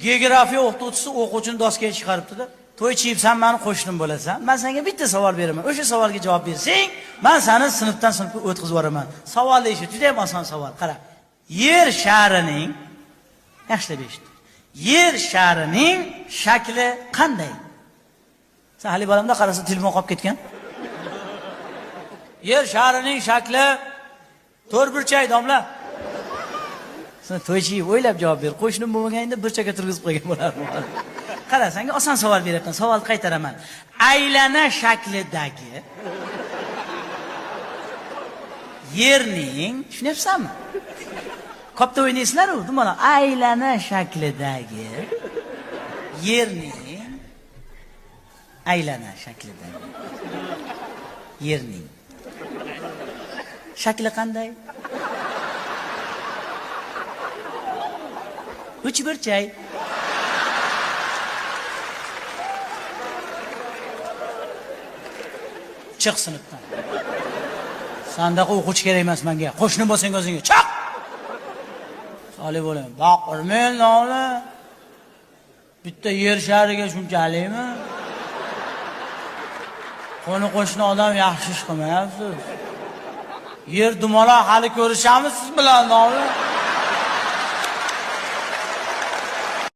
Geografiya o'qituvchisi o'quvchini doskaga chiqaribdi-da. To'ychiyev, san mani qo'shnim bo'lasan. Men senga bitta savol beraman. O'sha savolga javob bersang, men seni sinfdan sinfga o'tkazib yuboraman. Savolni eshit, juda ham oson savol. Qara. Yer sharining, yaxshilab eshit. Yer sharining shakli qanday? Sen hali bolamda qarasa telefon qolib ketgan. Yer sharining shakli to'rtburchak, domla. Sen To'ychiyev o'ylab javob ber. Qo'shnim bo'lmaganingda burchakka turg'izib qo'ygan bo'lardim. Qara, senga oson savol beryapman. Savolni qaytaraman. Aylana shaklidagi yerning, tushunyapsanmi? Kopta o'ynaysizlar-u, dumaloq. Aylana shaklidagi yerning, aylana shaklidagi yerning shakli qanday? Uchburchak. Chiq sinfdan. Sandaqa o'quvchi kerak emas menga. Qo'shni bo'lsang o'zingga. Chiq! Solih bo'ling. Baqirmang, lola. Bitta yer shariga shunchalikmi? Qo'ni qo'shni odam yaxshi ish qilmayapsiz. Yer dumaloq, hali ko'rishamiz siz bilan, lola.